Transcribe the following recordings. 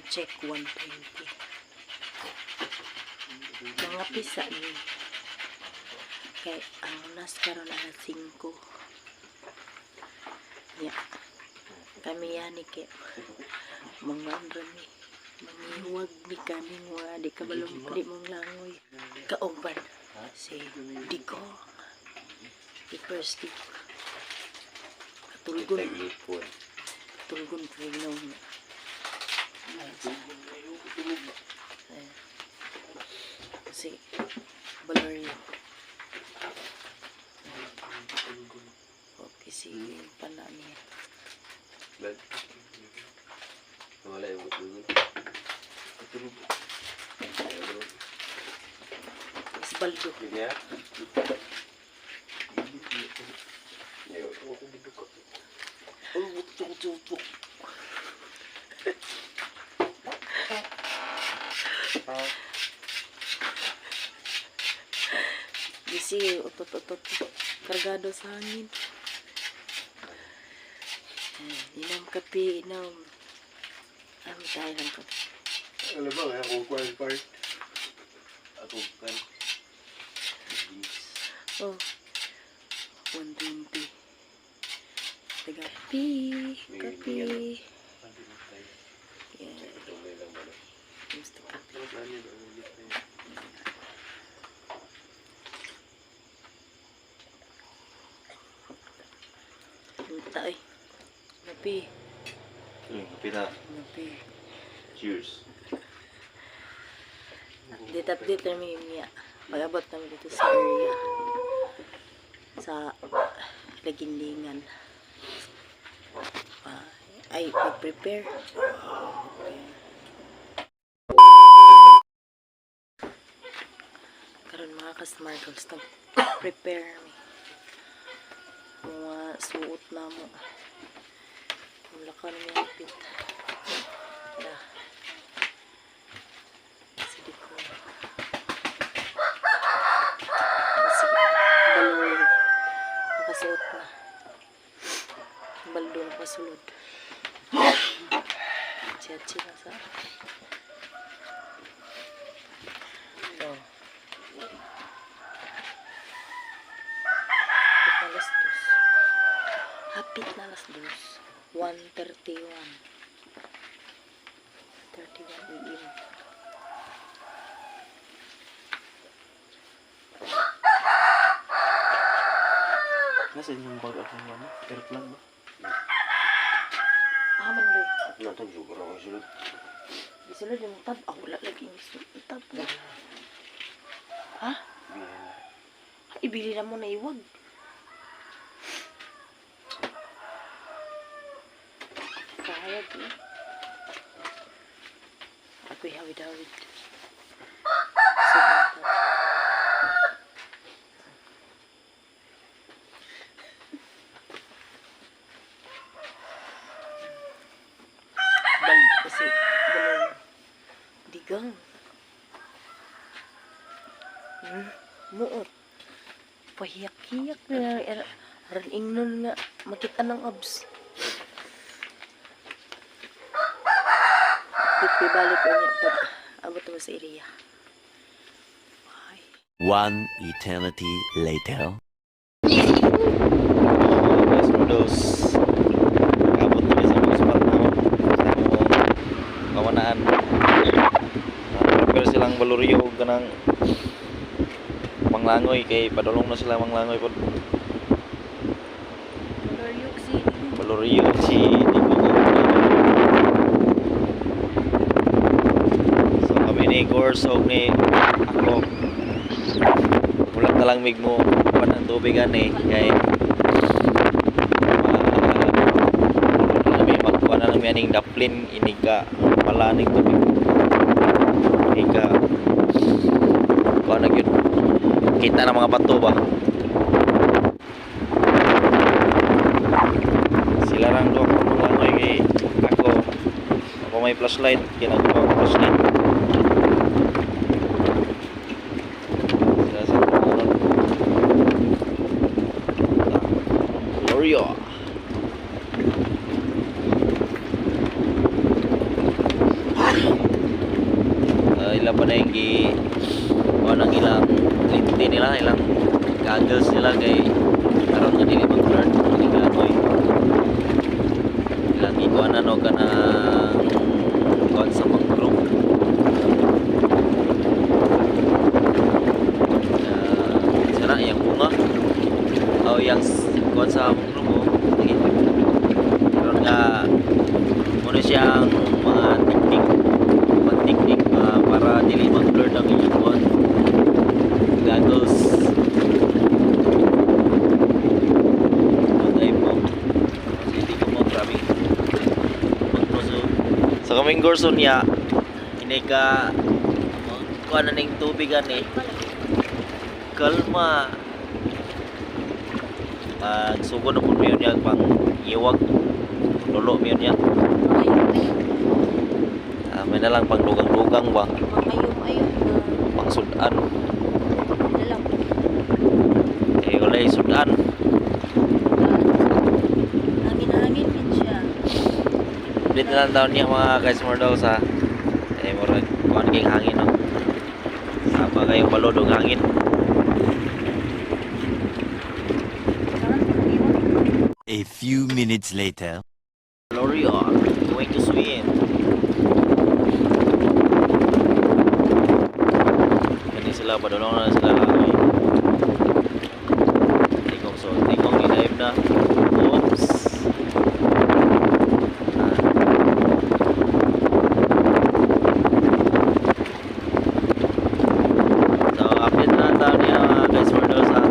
Check 1:20. Mga pisa ni. Kay ang unas karon alas 5. Ya. Kami yani kay mga rami. Mangiwag ni kami nga di ka balong di mong langoy. Kauban si Digong. The first Digong. Katulgon. Taglipon. Tulgon po yun. Ayan. Si Valerio. Okay, si pana niya. Bad. Wala yung tulog. Tulog. Si Baldo. Hindi niya? Oh, tuk, tuk, tuk. Gisi, utot-utot. Kargado sa hangin. Ayan, inom kape, inom. Ano tayo ng kape? Alam ba, kaya kung kwan part. Ako kan. Oh. 120. Taga kape, kape. Yeah, gusto kape. Punta eh. Kape, Kape na. kape. Cheers. Update, update namin niya. Pag-abot namin dito sa area. Sa Lagindingan. Ah, ay, pag-prepare. Okay. Karon mga ka-smartles, nag-prepare mi. Mga suot na mo. Wala ka na outfit. Da. Sige ko. Si Baloy. Nakasuot na. Baldo nakasulod. Chiachi na sa. Oh. Hapit na alas dos. Hapit na alas dos. 1:31. 31 a.m. Nasa inyong bag akong ano? Airplane ba? Ah, man, Loy. Natong sugar ako sulod. Gisulod yung tab. Ah, wala lagi yung tab. Ha? Ibili na mo na iwag. Kaya di. Ako'y hawid-hawid. Sobrang tab. Bal kasi balon. Digang. Muot. Pahiyak-hiyak na aron ingnon nga makita ng abs. Update balik ko niya pag abot mo sa area. Bye. One eternity later. Guys, noodles. Nakabot na sa mga spot na ako. Sa akong kawanaan. Pero silang baluryo og kanang manglangoy kay padulong na sila manglangoy pod. Loryok si Baluryo si Nico. So kami ni Gors og ni ako wala na lang migmo kuan ang tubig ani kay kami magkuan na lang mi aning daplin inig ka pala ning tubig inig ka kuan na gyud kita na mga bato ba sila rang duha ko manglangoy kay ako ako may flashlight ginagawa ko flashlight sila sa karon. Gloria. Mo na yung gi kuha ng ilang linti nila, ilang goggles nila kay karon nga dili mag-blur, dili langoy. Ilang gikuha na no kanang kuan sa mangrove. Sana iyang bunga. O iyang kuan sa mangrove oh. Sige. Karon nga muna siyang mga teknik, mga teknik para dili mag-blur ang inyong kuan goggles. Patay mo. Kasi hindi ko mo grabe. Magproso. Sa kaming gorso niya, ini ka kuan na ning tubig ani. Kalma. Magsugod na po miyon niya pang iwag. Lulo miyon niya. Ayo-ayo. May na lang pang lugang-lugang ba? Ayo-ayo. Pang sudan. Na lang. Eh, wala yung sudan. Hangin-hangin din siya. Update na lang daw niya mga guys more daw sa eh, murag kuan kay hangin no. Sama kayong balod og hangin. A few minutes later. Gloria going to swim. Kani sila padulong na sila langoy. Tigong, so tigong i-dive na. Oops. Ah. So update na lang tayo niya mga guys for those ha.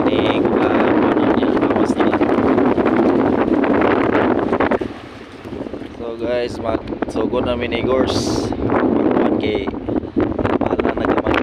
Ini ano niya, awas nila. So guys, magsugod na mi ni Gors. Pagkuhan kay bahala na gamay.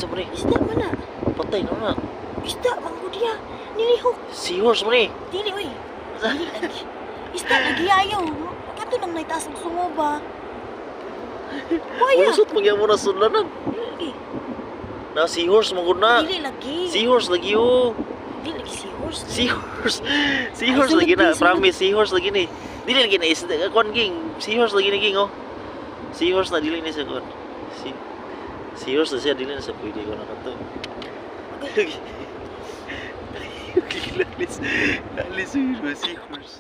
Sa mo ni? Isda man na. Patay na na. Isda man gud diya. Nilihok. Seahorse mo ni. Dili oy. Dili lagi. Isda lagi ayo. Kato nang naitaas ang sungo ba? Waya. Ulusot mo na sudlanan. Dili lagi. Na seahorse mo gud na. Dili lagi. Seahorse lagi oh. Dili lagi seahorse. Seahorse. Seahorse Ay, lagi na. sulod, sulod. Promise seahorse lagi ni. Dili lagi na isda kuan ging. Seahorse lagi ni ging oh. Seahorse na dili ni sa kuan. Si Seahorse na siya dili na sa pwede ko na kato. Lalis. Lalis yun seahorse.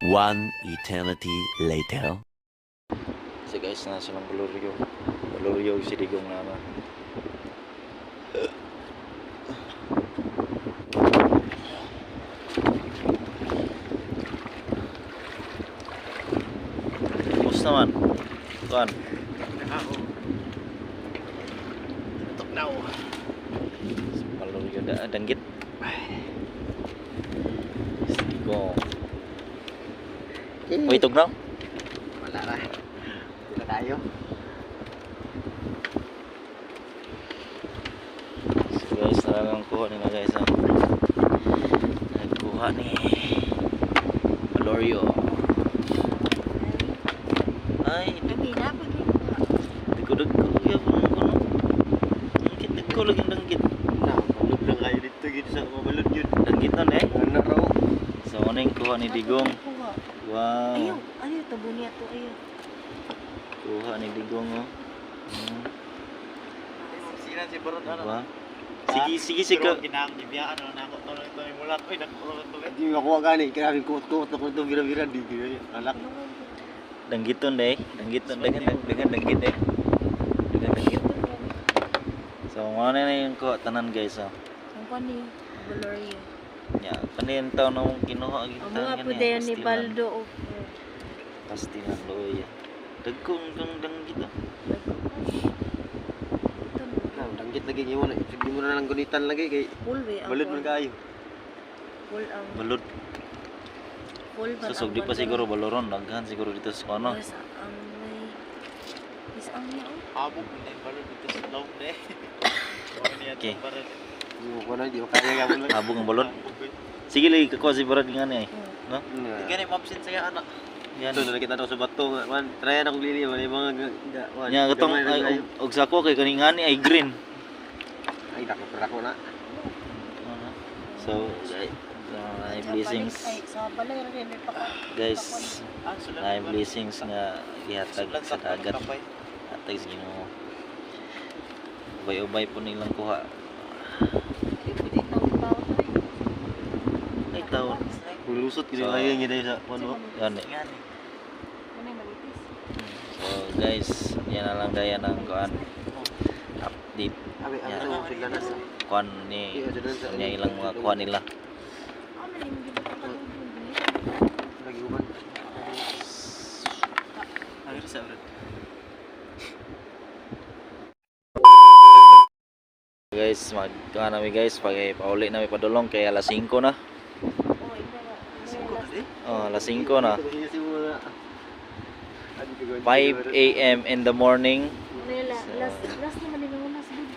One eternity later. So guys, na silang Baluryo. Baluryo si Digong na na. Kumusta man? Kuan. Tugnaw. Baluryo da danggit. Si Digong. Uy, tugnaw? Wala na. Wala tayo. So guys, talagang kuha nila guys ha. Nagkuha ni Valorio. Ay, Lagi na pag dagko-dagko kaya kung ano. Ang Dagko lagi ang danggit. Na, balod lang kayo dito gid sa mabalod yun. Danggit nun eh. Ano raw? So ano yung kuha ni Digong? Kuha. Wow. Ayaw, ayaw, tabo niya to, ayaw. Kuha ni Digong oh. Sina si Barot ano. Diba? Sige, sige, sige. Pero ginang gibiyaan ano na ako to ito ni mulak oy nakulong to. Di makuha gani, grabe kuot-kuot ako itong bira-bira di gani. Alak. Danggiton eh. Danggiton, daghan daghan danggit eh. Daghan danggit. So mo na na yung kuha tanan, guys, oh. Ang kani, Valeria. Nya, kanin taon na mong kinuha Ang ang mga po dayon ni Baldo. Oh. Pastilan loya. Dagkong kang danggit oh. Na, danggit lagi imo na. Sige mo na lang gunitan lagi kay Full way ang balod man kayo. Full ang Balod. full man So, sugdi pa siguro baloron daghan siguro dito sa ano. Is ang may is ang niya oh. Abog na yung balot dito sa loob na eh. Okay. Di mo kuha na, di mo kaya gapon lang. Habog ang balod. Sige lagi kakuha si Brad nga ni eh. No? Gani mabsin sa anak. Yan. Ito na nakita ko sa bato nga man. Try na kong lili man yung mga wan. Nya katong Gamay ay na kayo. og sako kay kaning ngani ay green. Ay dako pero ako na. So, guys, ay blessings Ay, sa balay ra may paka. guys, Ah, sulan. ay blessings nga gihatag sa dagat, Kapay. hatag sa Ginoo. Ubay-ubay po nilang kuha. Ay taon. Lusot gid So, kayo nga sa kuno. Yan eh. Ngani. Ano malitis? So guys, yan na lang gaya ng kuan update Abi abi Yeah. sa sila na. kuan ni niya ilang mga kuha nila. Ano yung gibutang kadudol? Lagi uban. Ano sa bro? Guys, mag kuan nami guys, pag pauli nami padulong kay alas 5 na. Oh, ikaw nga. Oh, alas 5 na. 5 a.m. in the morning. Nila, last last naman din ang last gud.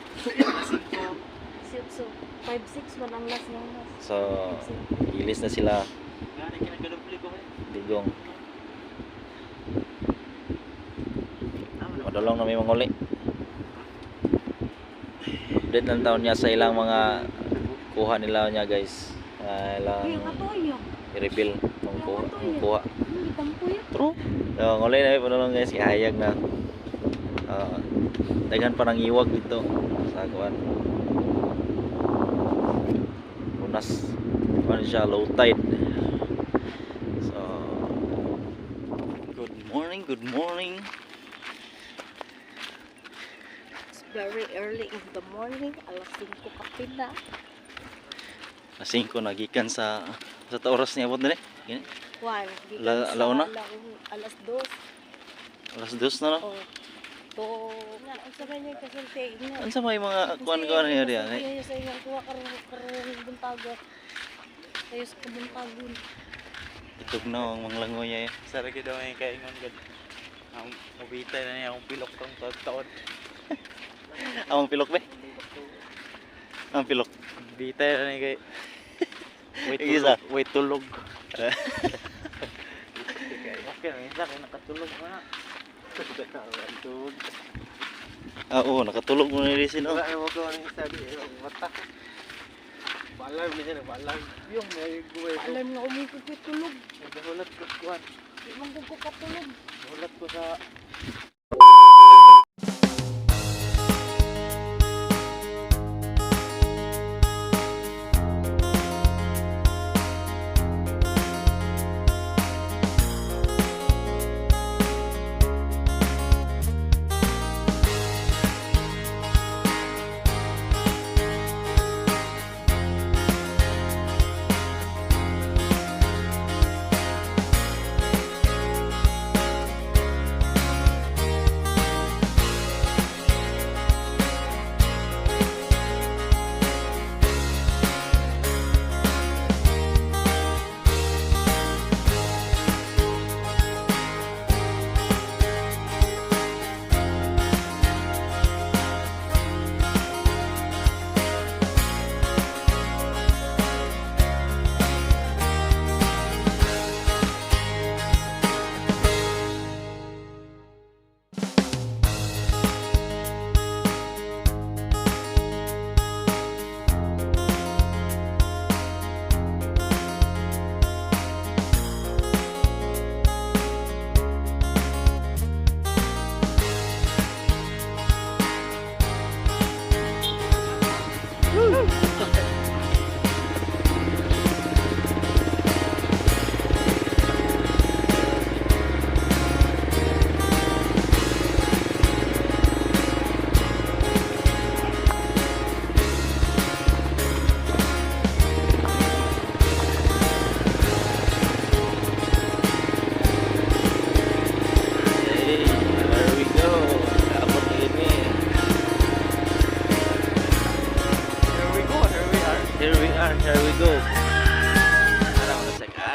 So, 5 6 man ang last nga last. So, ilis na sila Ngani kinagalubli ko eh. Digong. Padulong nami manguli. Update lang taon niya sa ilang mga kuha nila niya, guys. Mga ilang Uy, ang katoyo. i-reveal kung kuha, kung kuha. Ang gitampo ya. True. So, nguli na padulong guys, ihayag na. Ah, daghan pa ng iwag dito sa kuan. Unas kuan siya low tide. So, good morning, good morning. It's very early in the morning, alas 5 kapin na. Alas 5 nagikan sa ta oras niya abot na ni. One, gikan sa Alauna? Alas 2. Alas 2 na no. Oh. To, nga, unsa man yung kasulti nga. Unsa may mga kuan-kuan niya diya? Ay, sa inyo kuha karon karon buntago. Ayo sa kabuntagon. Itog na ang mga langoy niya. Eh. Sa lagi daw yung kaingon gud. Ang mabitay na niya akong pilok tong taon. Among pilok be. Ang pilok. Bitay na niya kay Wait Isa. tulog, wait tulog. Okay, na isa kay nakatulog na. Ah, oo, nakatulog mo ni Rizin, oh. Wala mo ko ang isa di mata. Alarm niya na alarm. Yung may guway. Alam nga umikot ko tulog. Nagulat ko kuan. Di man ko katulog. Nagulat ko sa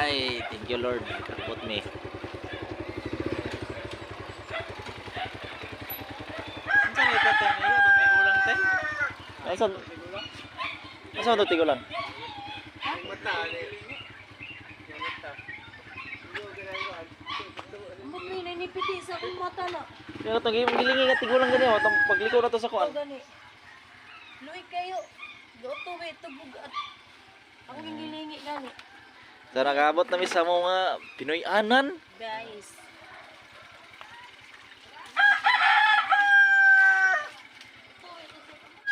Ay, thank you Lord. Kapot me. Unsa ni tatay niya tong tigulang tay? Asa? Asa to tigulang? Mata ni. Mata. Ambot mi nanipiti sa akong mata na. Kaya itong gilingi nga tigulang gani oh, tong pagliko na to sa kuan. Ito gani. Luoy kayo. Goto we tubog at ako yung gilingi gani. So nakaabot na mi sa mga Pinoy anan. Guys.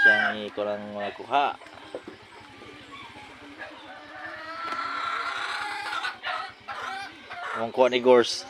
Siyang ko lang makuha. Among kuha ni Gors.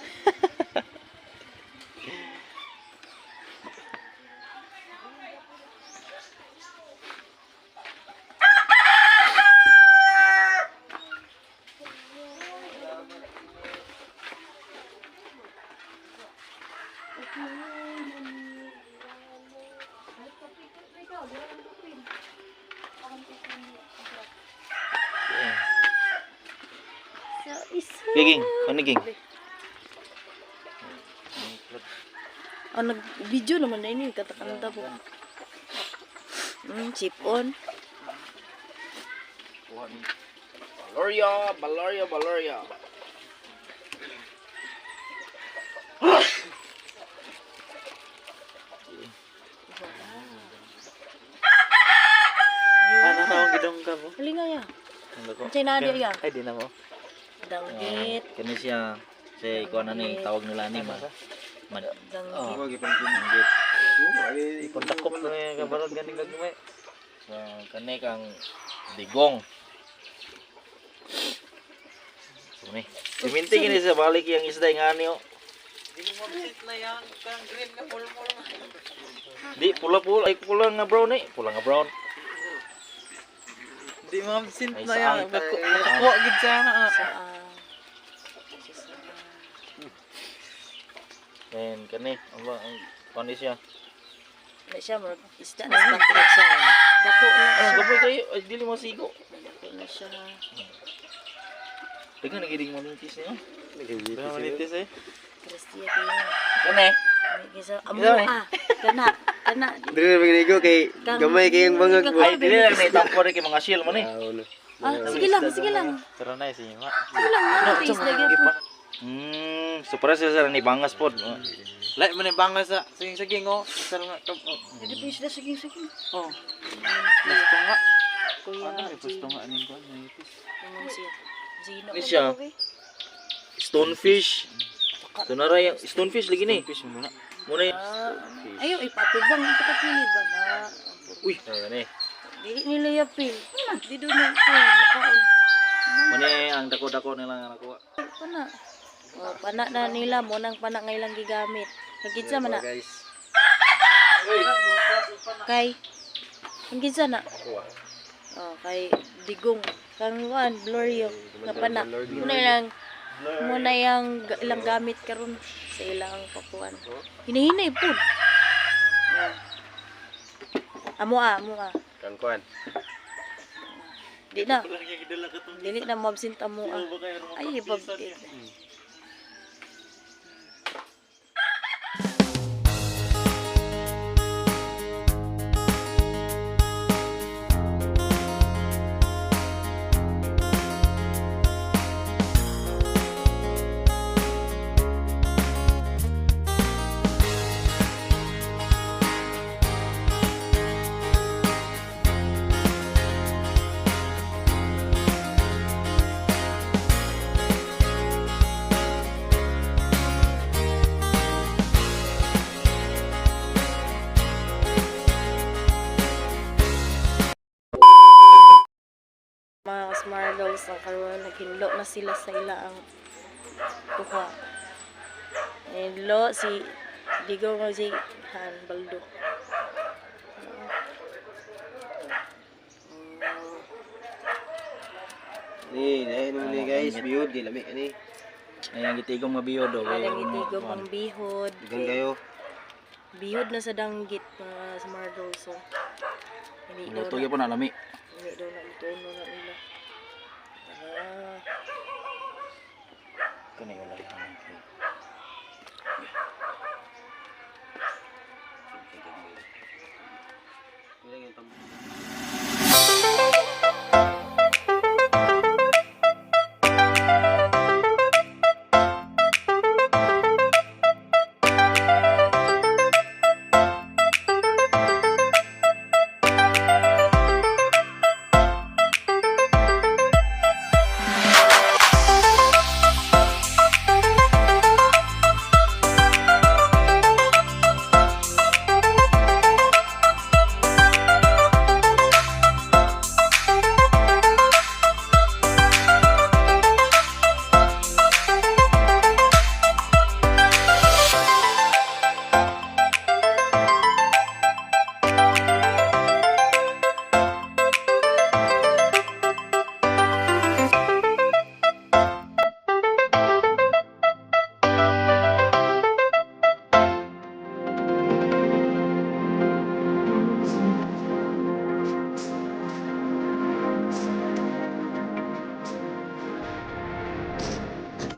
So, isa. Giging, ano ging? Ah, nag-video naman na ini katakanta po. Chip on. Baloria, Baloria, Baloria. Ano na ang gidong ka mo? Halinga ya. Ang lako. Unsay naa di ya? Ay di na mo. Danggit. Kani siya si kuan na ni tawag nila ni man. Man. Danggit. Wag ipang Danggit. Ipundakop na yung kabarod ganing gagmay. So kani kang digong. So ni. Siminti kini sa balik yang isda nga ani oh. Di mo mabsit na yan. Kang green nga pulmol nga. Di pula pula ay pula nga brown eh. Pula nga brown. Di mo mabsit Ay, na saan? yan. Nakakuha gid sana. Ah. Sa ah. Then kani ang ba ang kuan ni siya. Na siya murag isda na sa na siya. Dako na Ang siya. gapoy kayo ay dili mo sigo. Dako na siya. Daghan na gid mo nitis niya. Di mo manitis eh. Kristia kayo. Kani. May Kisa amo Isa, eh. ah. Kana kana. Dili na magnigo kay gamay kay ang bangag mo. Ay dili lang ni tampo rin kay mga shield man eh. Ah, sige lang, sige lang. Pero na si ma. Sige lang, mga isda gyapon. So para sila sa ni bangas pod. Lai man ni bangas sa saging saging oh. Sa nga kap. Oh. Hindi pa isda sige sige. Oh. Gusto nga. Kuya. Ano ay gusto nga aning kuan manitis. Ano siya? Zino. Ni siya. Stonefish. So nara yung stonefish lagi ni. Fish mo na. Muna yun. Ah, ayo ipatubang ito ka pili ba na? Uy, ano ni. Dili nila yapil. Di do na ko makaon. Muna ang dako-dako nila nga nakuha. Pana. Oh, pana na nila mo nang pana nga ilang gigamit. Kagitsa man na. Guys. Kay ang kinsa na? Oh, kay Digong. Kang kuan Glorio nga pana. Muna lang muna yang ilang gamit karon sa ilang pakuan. Hinahinay pud. Oh. Amo ah, amo ah. Kang kuan. Di na. Dili na mabsint amo ah. Ay, ibabit. Mga smargals ang karon naghinlo na sila sa ila ang kuha. Hinlo si Digo mo si Han Baldo. Ni, dahil ni guys, biyod di lami ani. Ay ang gitigong mabiyod oh. Kay Ang itigom ang bihod. Dagan kayo. Bihod na sa danggit mga smargals. So. Hindi daw Luto na, gyud po na lami. hindi daw na ituno na nila. Ah. Kani wala yan kay.